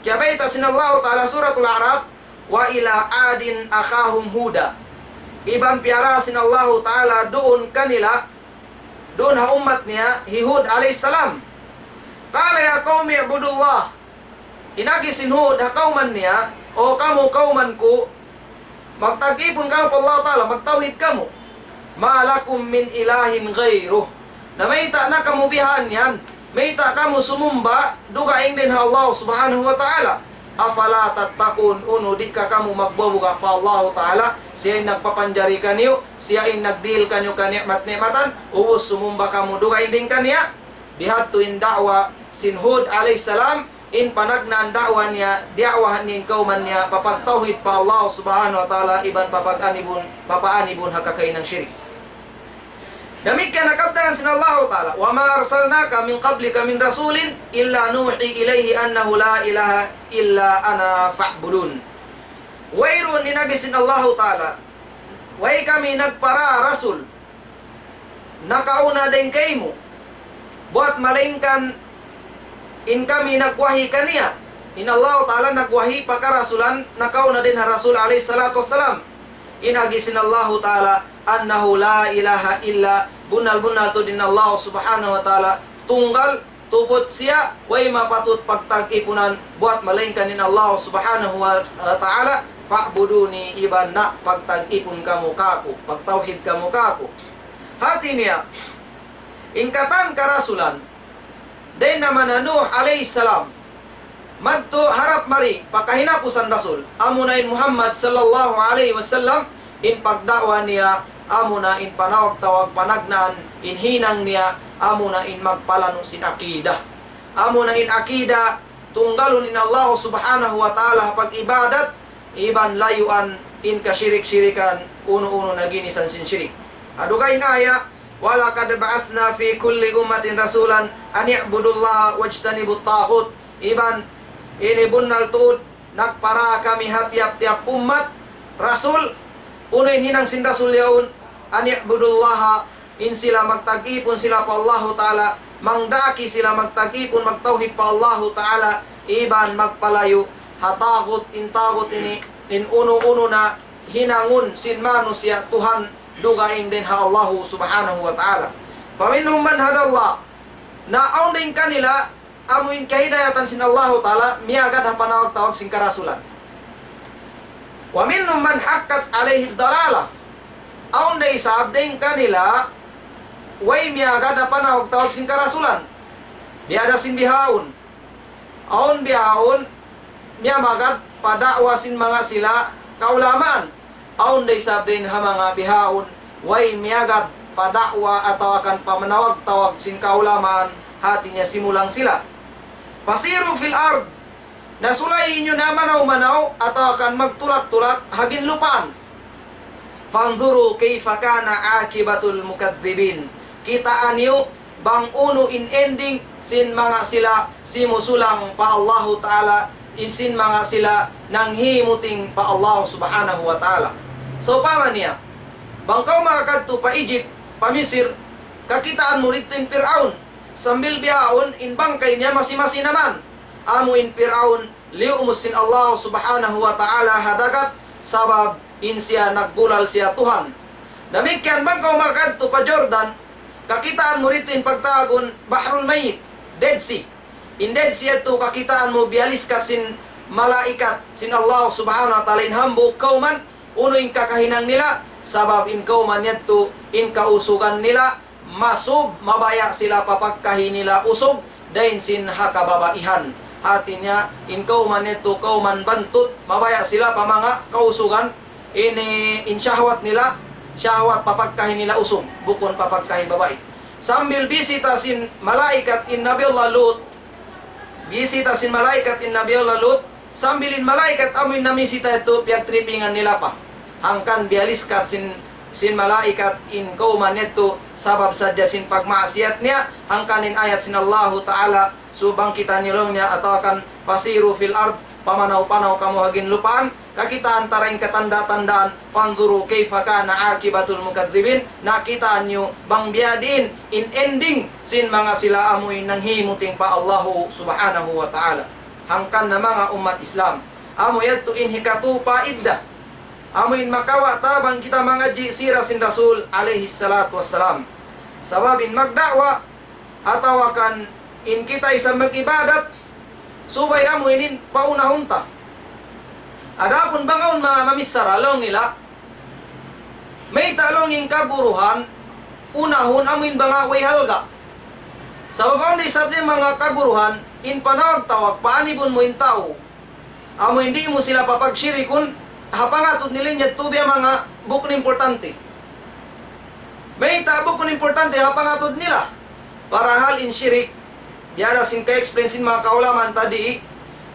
kiyabayta' sin Allahu Ta'ala Suratul A'raf, وإلى عاد أخاهم هودا. Iban piyara sin Allahu Ta'ala duun kanila, duun ha ummat niya, hi Hud alayhi salam. قال يا قوم اعبدوا الله. In agi sin Hud ha kawman niya, "O kamu kawman ku, magtag-ipun kamu pa Allah Ta'ala, magtawhid kamu. ما لكم من إله غيره." Na mayta' na kamu bihan yan? Mayta' kamu sumumba dugaing dayn ha Allah Subhanahu wa Ta'ala? أفلا تتقون, unu di' ka kamu magbubuga pa Allah Ta'ala, siya in nagpapanjari kaniyu, siya in nagdihil kaniyu kani'mat-ni'matan, ubus sumumba kamu dugaing dayn kaniya? Bihadtu in da'wa sin Hud alayhi salam, in panagnaan da'wa niya, diya'wahan niya in kawman niya, pa pagtawhid pa Allah Subhanahu wa Ta'ala, iban pa pag-anibun, pa paanibun ha kakahinang shirik. Damikkiyan ha kabtangan sin Allahu Ta'ala, وما أرسلنا من قبلك من رسول إلا نوحي إليه أنه لا إله إلا أنا فاعبدون. Wayruun in agi sin Allahu Ta'ala, way kami nagpara rasul nakauna dayn kaymu, buwat malaingkan in kami nagwahi kaniya. In Allahu Ta'ala nagwahi pa karasulan nakauna dayn ha Rasul alayhi salatu wassalam. In agi sin Allahu Ta'ala, أنه لا إله إلا, bunnal-bunnal tuud in Allah Subhanahu wa Ta'ala tunggal, tubud siya, way mapatut pagtag-ipunan buwat malaingkan in Allah Subhanahu wa Ta'ala, فاعبدوني, iban na pagtag-ipun kamu kāku', pagtawhid kamu kāku'. Hāti niya, in katan karasulan, dayn ha mana Nuh alayhi salam, madtu harap mari pa kahinapusan rasul, amuna in Muhammad sallallahu alayhi wasallam, in pagda'wa niya, amuna in panawag-tawag panagnaan, in hinang niya, amuna in magpalanu' sin akida. Amuna in akida, tunggalun in Allah Subhanahu wa Ta'ala ha pag-ibadat, iban layuan in kashirik-shirikan, unu-unu na ginisan sin shirik. Ha dugaing aya, ولقد بعثنا في كل أمة رسولا أن اعبدوا الله واجتنبوا الطاغوت. Iban, ini bunnal tuud, nagpara kami ha tiyap-tiyap ummat, rasul, unu in hinang sin rasul yaun, أن اعبدوا الله, in sila magtag-ipun sila pa Allahu Ta'ala, mangdaki sila magtag-ipun, magtawhid pa Allahu Ta'ala, iban magpalayu' ha tagut, in tagut ini, in unu-unu na hinangun sin manusiya' Tuhan dugaing dayn ha Allahu Subhanahu wa Ta'ala. فمنهم من هدى الله. Na awn dayn kanila amu in kahidayatan sin Allahu Ta'ala, miyagad ha panawag-tawag sin karasulan. ومنهم من حقت عليه الضلالة. Awn da isab dayn kanila, way miyagad ha panawag-tawag sin karasulan. Biya' da sin bihaun. Awn bihaun, miyamagad pa da'wa sin manga sila kaulamaan. Awn da isab dayn ha manga bihaun, way miyagad pa da'wa atawa kan pa manawag-tawag sin kaulamaan, hāti niya simulang sila. فسيروا في الأرض. Na sulayi niyu na manaw-manaw atawa kan magtulak-tulak ha ginlupaan. فانظروا كيف كان عاقبة المكذبين. Kitaa niyu bang unu in ending sin manga sila simusulang pa Allahu Ta'ala, in sin manga sila nanghimuting pa Allah Subhanahu wa Ta'ala. Sawpama niya, bang kaw makakadtu pa Egypt, pa Misir, kakitaan mu didtu in Pir'aun, sambil bihaun in bangkay niya masi-masi na man. Amu in Pir'aun, liyumus sin Allah Subhanahu wa Ta'ala ha dagat, sabab in siya naggulal siya Tuhan. Damikkiyan bang kaw makadtu pa Jordan, kakitaan mu didtu in pagtawagun Bahrul Mayyit, Dead Sea. In Dead Sea yadtu kakitaan mu biyaliskat sin malaikat sin Allah Subhanahu wa Ta'ala in hambuuk kawman, unu in kakahinang nila, Sabab in kawman yadtu, in kausugan nila, masub, mabaya' sila pa pagkahi nila usug, dayn sin ha kababaihan. Hati niya, in kawman yadtu, kawman bantut, mabaya' sila pa manga kausugan, ini in shahwat nila, shahwat pa pagkahi nila usug, bukun pa pagkahi babai. Sambil bisita sin malaikat in Nabi Allah Lut, bisita sin malaikat in Nabi Allah Lut, sambil in malaikat amu in namisita yadtu, piyagtripingan nila pa. Hangkan biyaliskat sin, sin malaikat in kawman yadtu, sabab sadja sin pagmaasiyat niya, hangkan in ayat sin Allahu Ta'ala, subay bangkitan niyu laung niya, atawa kan فسيروا في الأرض, pamanaw-panaw kamu ha ginlupaan, kakitaan ta ra in katanda-tandaan, فانظروا كيف كان عاقبة المكذبين, na kitaa niyu bang biyadiin in ending sin manga sila amu in nanghimuting pa Allahu Subhanahu wa Ta'ala. Hangkan na manga ummat Islam. Amu yadtu in hikatu pa idda. Amu in makawa' ta bang kita mangadji' sira sin Rasul alayhi salatu wassalam. Sabab in magda'wa, atawa kan in kita isab mag-ibadat, subay amu ini in paunahun ta. Adapun bang awn manga mamichara laung nila, mayta' laung in kaguruhan, unahun amu in manga way halga'. Sabab awn da isab di' manga kaguruhan, in panawag-tawag, paanibun mu in tau. Amu in di' mu sila papagsirikun, ha pangatud nila in yadtu biya' manga bukun importante. Mayta' bukun importante ha pangatud nila. Parahal in shirik, biya' da sin ka-explain sin manga kaulamaan ta di,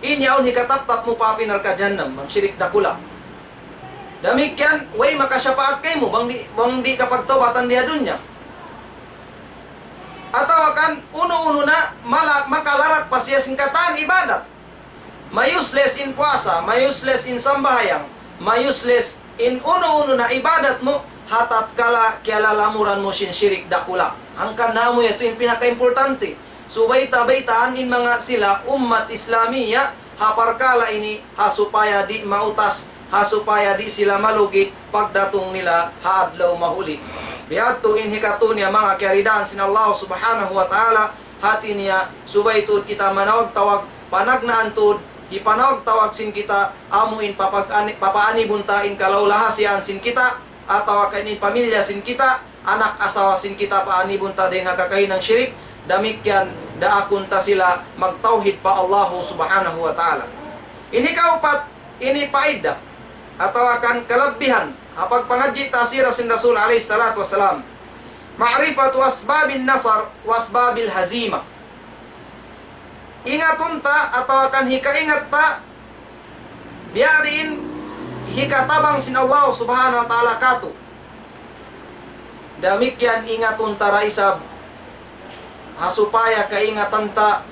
in yaun hikataptap mu pa api narka' jahannam, bang shirik dakula'. Damikkiyan, way makasyapaat kaymu, bang di', bang di' ka pagtawbatan di ha dunya. Atawa kan, unu-unu na, mala-, makalarak pa siya sin katan ibadat. Ma-useless in puasa, ma-useless in sambahayang, ma-useless in unu-unu na ibadat mu, ha tatkala kiyalalamuran mu sin shirik dakula'. Hangkan na amu yadtu in pinaka-importante. Subay ta baytaan in manga sila ummat Islamiya, ha parkala' ini, ha supaya di' mautas, ha supaya di' sila malugi, pagdatung nila ha adlaw mahuli. Bihadtu in hikatu niya manga kiyaridaan sin Allah Subhanahu wa Ta'ala, hati niya, subay tuud kita manawag-tawag, panagnaan tuud, hipanawag-tawag sin kita, amu in papag-ani-, papaanibun ta in kalaulahasiyaan sin kita, atawa kan in pamilya sin kita, anak asawa sin kita paanibun ta dayn ha kakahinang shirik, damikkiyan daakun ta sila magtawhid pa Allahu Subhanahu wa Ta'ala. Ini kaupat, ini paida, atawa kan kalabbihan, ha pagpangadji' ta sira sin Rasul alayhi salatu wassalam. معرفة أسباب النصر وأسباب الهزيمة. Ingatun ta atawa kan hikaingat ta, biya' diin hikatabang sin Allah Subhanahu wa Ta'ala katu'. Damikkiyan ingatun ta da isab, ha supaya kaingatan ta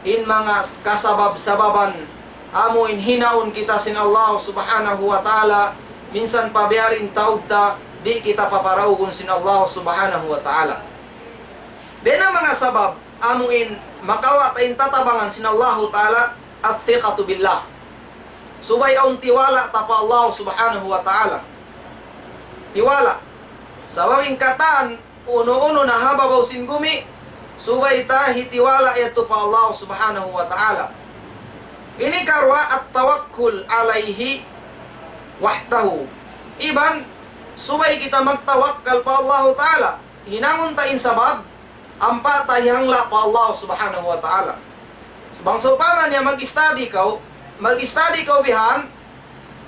in manga kasabab-sababan amu in hinaun kita sin Allah Subhanahu wa Ta'ala, minsan pa biya' diin taud ta, di' kita paparaugun sin Allah Subhanahu wa Ta'ala. Dayn ha manga sabab, amu in makawa' ta in tatabangan sin Allahu Ta'ala, الثقة بالله. Subay awn tiwala' ta pa Allah Subhanahu wa Ta'ala. Tiwala'. Sabab in katan, unu-unu na ha babaw sin gumi, subay ta hitiwala' yadtu pa Allah Subhanahu wa Ta'ala. Ini karuwa التوكل عليه وحده. Iban, subay kita magtawakkal pa Allahu Ta'ala. Hinangun ta in sabab, ampa ta hiyangla' pa Allah Subhanahu wa Ta'ala. Bang sawpama niya mag-study kaw, mag-study kaw bihan,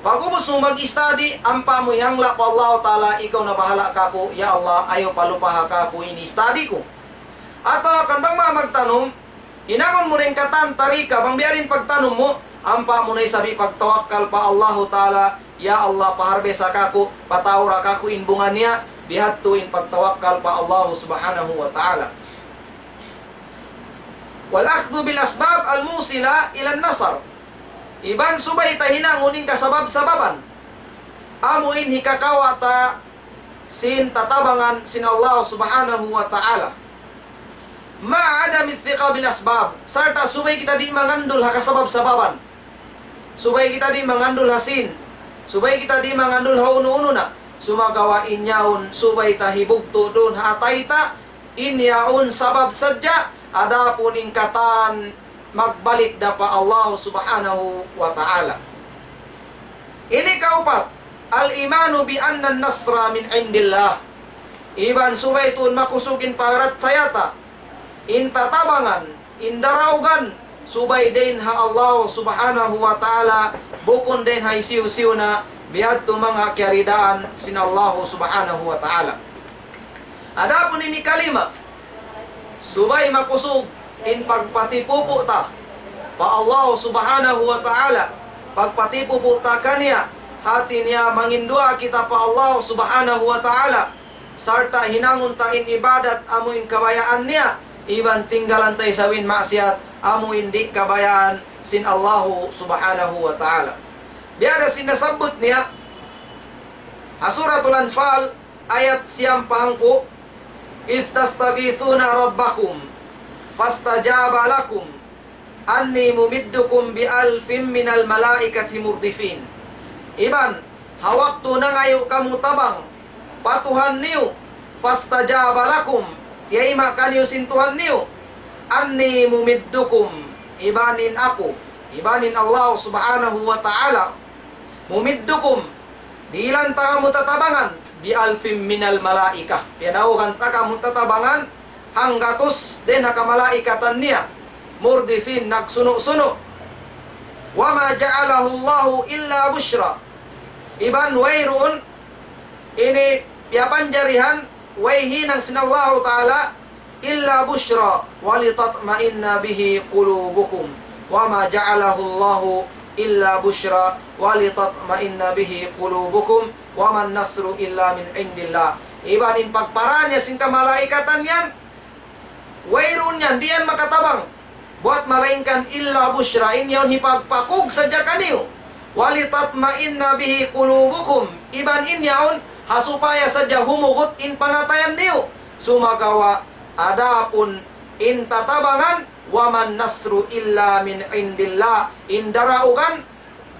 pag'ubus mu mag-study, ampa mu hiyangla' pa Allah Ta'ala, ikaw na bahala' kaku', ya Allah, ayaw palupaha kaku' in study ku. Atawa kan bang ma magtanum, hinangun mu na in katan tarika, bang biya' diin pagtanum mu, ampa mu na isab hipagtawakkal pa Allahu Ta'ala, ya Allah, paharbesa kaku', pataura kaku' in bunga niya, bihadtu in pagtawakkal pa Allahu Subhanahu wa Ta'ala. والأخذ بالأسباب الموصلة إلى النصر. Iban subay ta hinangun in kasabab-sababan. Amu in hikakawa' ta sin tatabangan sin Allah Subhanahu wa Ta'ala. مع عدم الثقة بالأسباب. Sarta' subay kita di' mangandul ha kasabab-sababan. Subay kita di' mangandul ha sin. Subay kita di' mangandul ha unu-unu na. Sumagawa' in yaun subay ta hibugtu' duun ha atay ta. In yaun sabab sadja. Adapun in katan magbalik da pa Allah Subhanahu wa Ta'ala. Ini kaupat. الإيمان بأن النصر من عند الله. Iban subay tuud makusug in parachaya ta, in tatabangan, in daraugan, subay dayn ha Allah Subhanahu wa Ta'ala, bukun dayn ha hisiyu-siyu na, biya' ha yan manga kiyaridaan sin Allah Subhanahu wa Ta'ala. Adapun ini kalima, subay makusug in pagpatipupu ta pa Allah Subhanahu wa Ta'ala, pagpatipupu ta kaniya, hati niya manginduwaa kita pa Allah Subhanahu wa Ta'ala, sarta' hinangun ta in ibadat amu in kabayaan niya, iban tinggalan ta isab in maksiyat amu in di' kabayaan sin Allah Subhanahu wa Ta'ala. Biya' da sin nasabbut niya ha Suratul Anfal, ayat siyam pa hangpu', إذ تستغيثون ربكم فاستجاب لكم أني ممدكم بألف من الملائكة مردفين. Iban, ha waktu nangayu' kamu tabang pa Tuhan niyu, فاستجاب لكم, tiyayma' kaniyu sin Tuhan niyu, أني ممدكم, iban in aku, iban in Allah Subhanahu wa Ta'ala, ممدكم, dihilan ta kamu tatabangan, بألف من الملائكة, piyanaug ta kamu tatabangan, hanggatus dayn ha kamalaikatan niya, مردفين, nagsunu'-sunu'. وما جعله الله إلا بشرى. Iban wayruun ini piyapanjarihan, way hinang sin Allahu Ta'ala, إلا بشرى ولتطمئن به قلوبكم. وما جعله الله إلا بشرى ولتطمئن به قلوبكم وما النصر إلا من عند الله. Iban in pagpara niya sin kamalaikatan yan, wayruun yan, di' yan makatabang buat malaingkan إلا بشرى, in yaun hipagpakug sadja kaniyu. ولتطمئن به قلوبكم, iban in yaun ha supaya sadja humugut in pangatayan niyu. Sumagawa', adapun in tatabangan, وما النصر إلا من عند الله, in daraugan,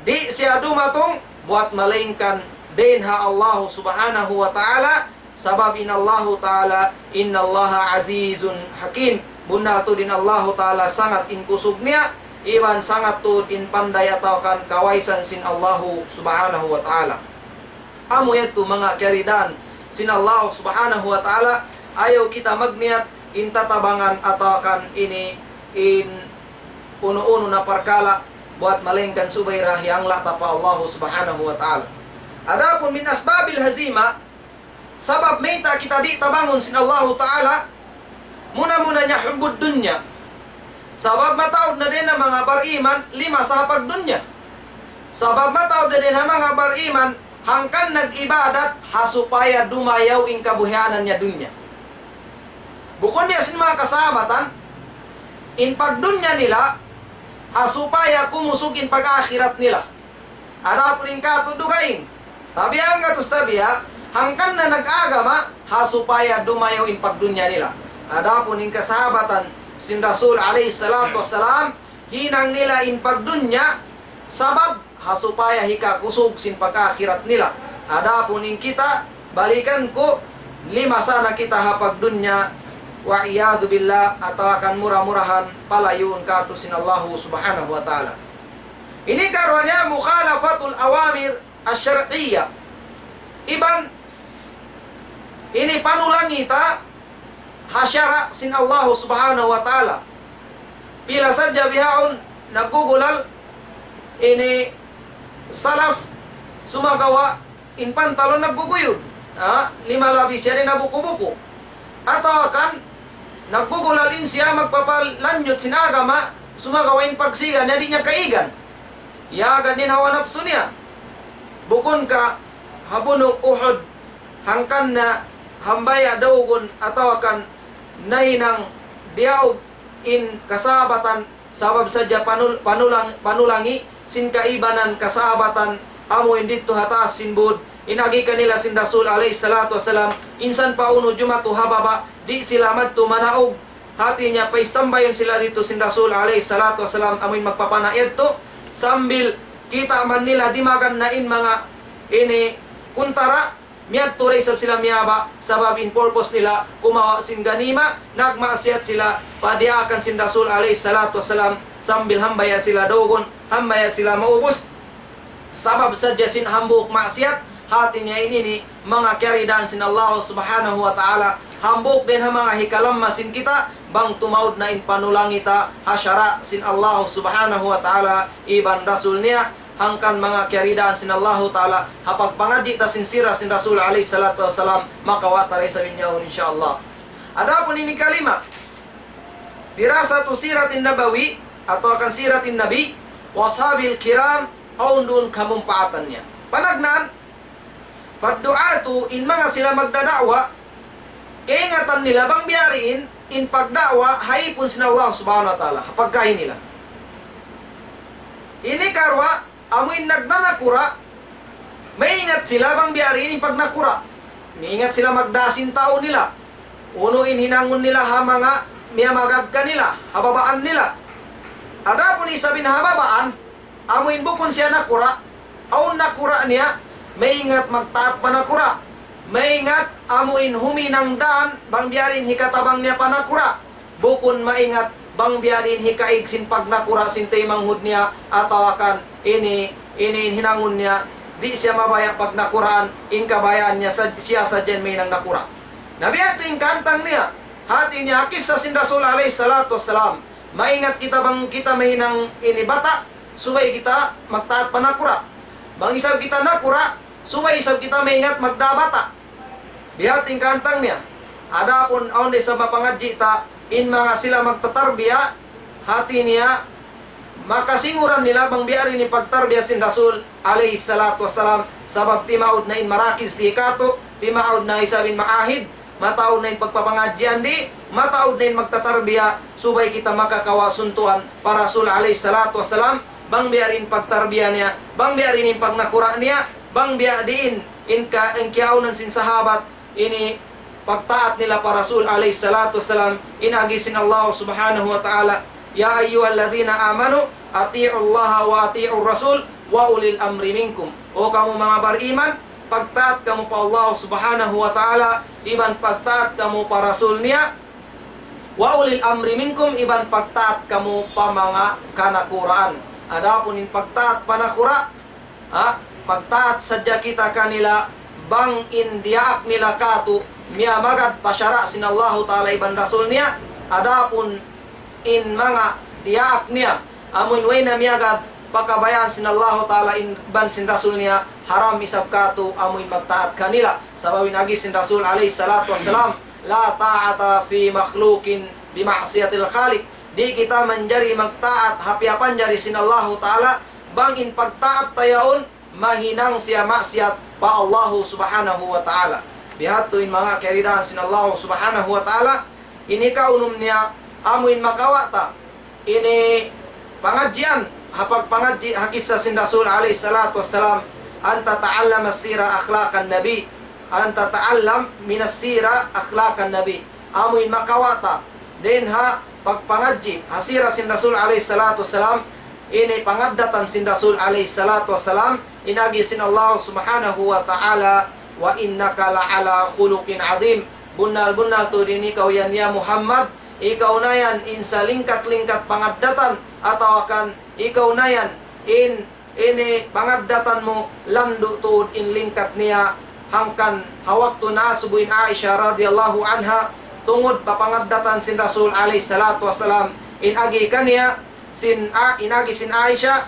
di' siya dumatung buat malaingkan dayn ha Allahu Subhanahu wa Ta'ala, sabab in Allahu Ta'ala, إن الله عزيز حكيم. Bunnal tuud in Allahu Ta'ala sangat in kusug niya, iban sangat tuud in panday atawa kan kawaisan sin Allahu Subhanahu wa Ta'ala. Amu yadtu manga kiyaridaan sin Allahu Subhanahu wa Ta'ala, ayaw kita magniyat in tatabangan atawa kan ini in unu-unu na parkala' buat malaingkan subay da hiyangla' ta pa Allahu Subhanahu wa Ta'ala. Adapun من أسباب الهزيمة, sabab mayta' kita di' tabangun sin Allahu Ta'ala, muna-muna niya حب الدنيا. Sabab mataud na dayn ha manga bariman, limasa ha pagdunya. Sabab mataud na dayn ha manga bariman, hangkan nag-ibadat, ha supaya dumayaw in kabuhianan niya dunya. Bukun biya' sin manga kasahabatan, in pagdunya nila, ha supaya kumusug in pag-akhirat nila. Adapun in katu' dugaing, tabiya' hanggatus tabiya', hangkan na nag-agama, ha supaya dumayaw in pagdunya nila. Adapun in kasahabatan sin Rasul alayhi salatu wassalam, hinang nila in pagdunya, sabab ha supaya hikakusug sin pag-akhirat nila. Adapun in kita, balikan ku, limasa na kita ha pagdunya, والعياذ بالله, atawa kan mura-murahan palayuun katu' sin Allahu Subhanahu wa Ta'ala. Ini karuwa niya مخالفة الأوامر الشرعية. Iban ini panulangi ta ha sara' sin Allahu Subhanahu wa Ta'ala. Pila sadja bihaun naggugulal ini salaf, sumagawa' in pantalon nagguguyud. Ha? Lima labi siya di' nabuku-buku. Atawa kan naggugulal in siya magpapalanyut sin agama, sumagawa' in pagsiga niya di' niya kaigan. Iyagan in hawa napsu niya. Bukun ka ha bunug Uhud, hangkan na hambaya' daugun atawa kan nahinang diyaug in kasahabatan, sabab sadja panul-, panulang-, panulangi sin kaibanan kasahabatan amu in didtu ha taas sin būd, in agi kanila sin Rasul alayhi salatu wassalam, minsan pa unu jumatu ha baba', di' sila madtu manaug, hati niya paistambayun sila didtu sin Rasul alayhi salatu wassalam, amu in magpapana yadtu, sambil kita' man nila dimagan na in manga ini kuntara, miyadtu da isab sila miyaba', sabab in purpose nila, kumawa' sin ganima, nagmaksiyat sila, pa diyaakan sin Rasul alayhi salatu wassalam, sambil hambaya' sila daugun, hambaya' sila maubus, sabab sadja sin hambuuk maksiyat, Hati niya ini, ini manga kiyaridaan sin Allah Subhanahu wa Ta'ala, hambuuk dayn ha manga hikalamma sin kita, bang tumaud na in panulangi ta ha sara' sin Allah Subhanahu wa Ta'ala iban Rasul niya, hangkan manga kiyaridaan sin Allah Ta'ala, ha pagpangadji' ta sin sira sin Rasul alayhi salatu wassalam, makawa' ta da isab in yaun, insya Allah. Adapun ini kalima, dirasatu siratin nabawi, atawa kan siratin nabi, wa ashabil kiram, awn duun kamumpaatan niya. Panagnaan, faddu'atu, in manga sila magdada'wa, kaingatan nila bang biya' diin in pagda'wa ha ipun sin Allah Subhanahu wa Ta'ala, ha pagkahi nila. Ini karuwa, amu in nagnanakura', maingat sila bang biya' diin in pagnakura'. Maingat sila magdā sin tau nila. Unu in hinangun nila ha manga miyamagad kanila, ha babaan nila. Adapun isab in ha babaan, amu in bukun siya nakura', awn nakura' niya, maingat magtaat pa nakura'. Maingat amu in huminang dān, bang biya' diin hikatabang niya pa nakura'. Bukun maingat bang biya' diin hikaig sin pagnakura' sin taymanghud niya, atawa kan ini, ini in hinangun niya, di' siya mabaya' pagnakuraan, in kabayaan niya sa-, siya sadja in mahinang nakura'. Na biya' hādtu in kahantang niya, hati niya ha kissa sin Rasul alayhi salatu wassalam, maingat kita bang kita mahinang ini bata', subay kita magtaat pa nakura'. Bang isab kita nakura', subay isab kita maingat magdā bata'. Biya' hādtu in kahantang niya. Adapun awn da isab mapangadji' ta, in manga sila magtatarbiya, hati niya, makasinguran nila bang biya' diin in pagtarbiya sin Rasul alayhi salatu wassalam, sabab timaud na in marakiz ti katu', timaud na isab in maahid, mataud na in pagpapangadjian di', mataud na in magtatarbiya, subay kita makakawa' suntuan pa Rasul alayhi salatu wassalam, bang biya' diin pagtarbiya niya, bang biya' diin in pagnakura' niya, bang biya' diin in ka-, in kiyaawnan sin sahabat, ini pagtaat nila pa Rasul alayhi salatu wassalam, in agi sin Allah Subhanahu wa Ta'ala, يا أيها الذين آمنوا أطيعوا الله وأطيعوا الرسول وأولي الأمر منكم. O kamu manga bariman, pagtaat kamu pa Allah Subhanahu wa Ta'ala, iban pagtaat kamu pa Rasul niya, وأولي الأمر منكم, iban pagtaat kamu pa manga kanakuraan. Adapun in pagtaat pa nakura', ha, pagtaat sadja kita kanila, bang in diyaak nila katu', miyamagad pa sara' sin Allahu Ta'ala iban Rasul niya, adapun in manga diyaak niya, amu in way na miyagad pa kabayaan sin Allahu Ta'ala iban sin Rasul niya, haram isab katu' amu in magtaat kanila. Sabab in agi sin Rasul alayhi salatu wassalam, لا طاعة في مخلوق بمعصية الخالق. Di' kita manjari magtaat ha piyapanjari sin Allahu Ta'ala, bang in pagtaat ta yaun, mahinang siya maksiyat pa Allahu Subhanahu wa Ta'ala. Biya' hādtu in manga kiyaridaan sin Allahu Subhanahu wa Ta'ala, ini kaunum niya amu in makawa' ta ini pangadjian, ha pagpangadji' ha kissa sin Rasul alayhi salatu wassalam, أن تتعلم السيرة أخلاق النبي، أن تتعلم من السيرة أخلاق النبي. Amu in makawa' ta dayn ha pagpangadji' ha sira sin Rasul alayhi salatu wassalam, ini pangaddatan sin Rasul alayhi salatu wassalam, in agi sin Allah Subhanahu wa Ta'ala, وإنك لعلى خلق عظيم. Bunnal-bunnal tuud in ikaw yan ya Muhammad, ikaw na yan in salingkat-lingkat pangaddatan, atawa kan ikaw na yan in ini pangaddatan mu landu' tuud in lingkat niya. Hangkan ha waktu naasubu in Aisha radiyallahu anha, tungud pa pangaddatan sin Rasul alayhi salatu wassalam, in agi kaniya sin A-, in agi sin Aisha,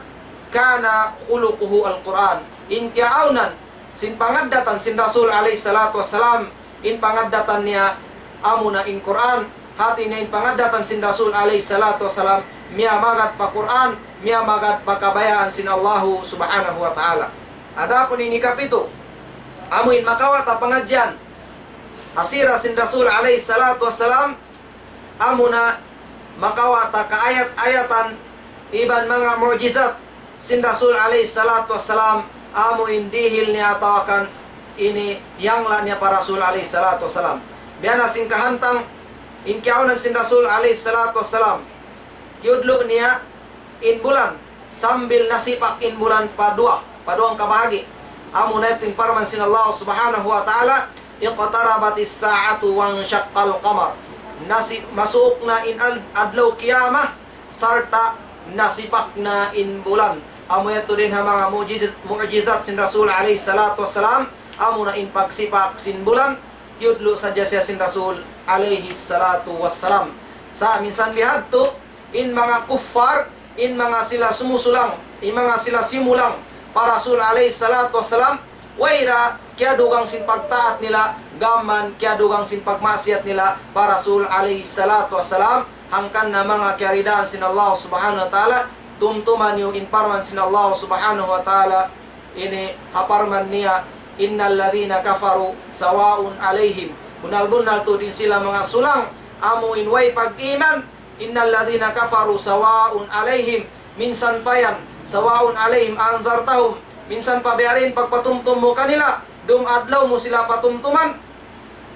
كان خلقه القرآن. In kiyaawnan sin pangaddatan sin Rasul alayhi salatu wassalam, in pangaddatan niya amuna in Qur'an. Hati niya in pangaddatan sin Rasul alayhi salatu wassalam, miyamagad pa Qur'an, miyamagad pa kabayaan sin Allahu Subhanahu wa Ta'ala. Adapun in ikapitu, amu in makawa' ta pangadjian ha sira sin Rasul alayhi salatu wassalam, amuna makawa' ta kaayat-ayatan iban manga mu'jizat sin Rasul alayhi salatu wassalam, amu in dihil niya atawa kan ini yangla' niya pa Rasul alayhi salatu wassalam. Biya' na sin kahantang, in kiyaawnan sin Rasul alayhi salatu wassalam, tiyudlu' niya in bulan, sambil nasipak in bulan pa duwa, pa duwang kabahagi'. Amuna yadtu in parman sin Allah Subhanahu wa Ta'ala, اقتربت الساعة وانشق القمر. Nasi-, masuuk na in al-, adlaw kiyamat, sarta' nasipak na in bulan. Amu yadtu dayn ha manga mu'jiz-, mu'jizat sin Rasul alayhi salatu wassalam, amu na in pagsipak sin bulan, tiyudlu' sadja siya sin Rasul alayhi salatu wassalam. Sa' minsan bihadtu, in manga kuffar, in manga sila sumusulang, in manga sila simulang pa Rasul alayhi salatu wassalam, way da kiyadugang sin pagtaat nila, gām kiyadugang sin pagmaksiyat nila pa Rasul alayhi salatu wassalam, hangkan na manga kiyaridaan sin Allah subhanahu wa ta'ala, tumtuma niyu in parman sin Allah subhanahu wa ta'ala, ini ha parman niya, إن الذين كفروا سواء عليهم. Bunnal-bunnal tuud in sila manga sulang, amu in way pag-iman, إن الذين كفروا سواء عليهم, minsan pa yan, سواء عليهم أأنذرتهم, minsan pa biya' diin pagpatumtum mu kanila, dum adlaw mu sila patumtuman,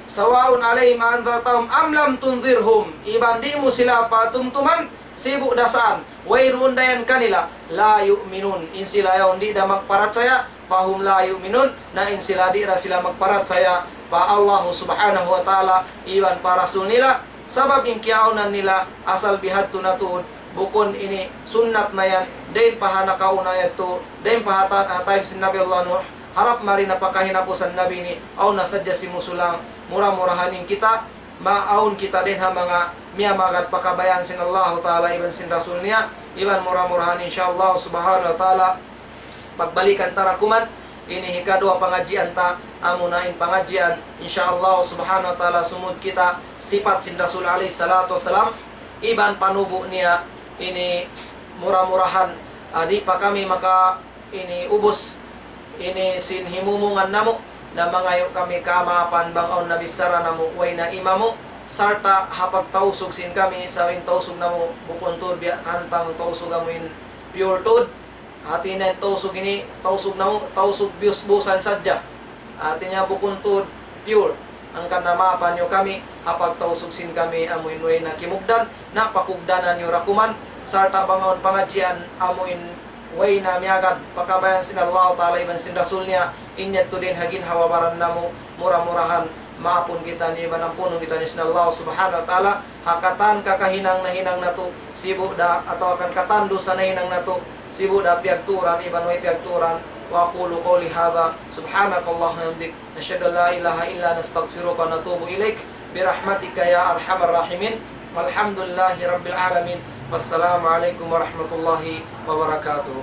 سواء عليهم أأنذرتهم أم لم تنذرهم, iban di' mu sila patumtuman, sibu' da saan, wayruun da yan kanila, لا يؤمنون, in sila yaun di' da magparachaya, فهم لا يؤمنون, na in sila di' da sila magparachaya pa Allah subhanahu wa ta'ala, iban pa Rasul nila, sabab in kiyaunan nila, asal bihadtu na tuud, bukun ini sunnat na yan, dayn pa ha nakauna yadtu, dayn pa ha ta-, ha time sin Nabi Allah Nuh, harap mari na pa kahinapusan Nabi ini, awn na sadja simusulang, mura-murahan in kita, maawn kita dayn ha manga miyamagad pa kabayaan sin Allah ta'ala iban sin Rasul niya, iban mura-murahan insya Allah subhanahu wa ta'ala, pagbalikan ta ra kuman, ini hikaduwa pangadjian ta, amu na in pangadjian, insya Allah subhanahu wa ta'ala, sumud kita sipat sin Rasul alayhi salatu wassalam, iban panubu' niya, ini mura-murahan, ah, di' pa kami maka ini ubus, ini sin himumungan namu', na mangayu' kami kamaapan bang awn nabichara namu', way na imamu', sarta' ha pagtausug sin kami, sa' in tausug namu', bukun tuud biya' kahantang tausug amu in pure tuud, hati niya in tausug ini, tausug namu', tausug biyus-busan sadja. Hati niya bukun tuud pure. Hangkan na maapan niyu kami, ha pagtausug sin kami amu in way na kimugdan, na pakugdanan niyu ra kuman, sarta' bang awn pangadjian amu in way na miyagad pa kabayaan sin Allah ta'ala iban sin Rasul niya, in yadtu dayn ha ginhawa-baran namu', mura-murahan, maapun kitaniyu iban ampunun kitaniyu sin Allah subhanahu wa ta'ala, ha katan kakahinang nahinang natu', sibu' da, atawa kan katan dusa nahinang natu', sibu' da piyagturan iban way piyagturan. وأقول قولي هذا، سبحانك اللهم وبحمدك، نشهد أن لا إله إلا أنت، نستغفرك ونتوب إليك، برحمتك يا أرحم الراحمين. والحمد لله رب العالمين. والسلام عليكم ورحمة الله وبركاته.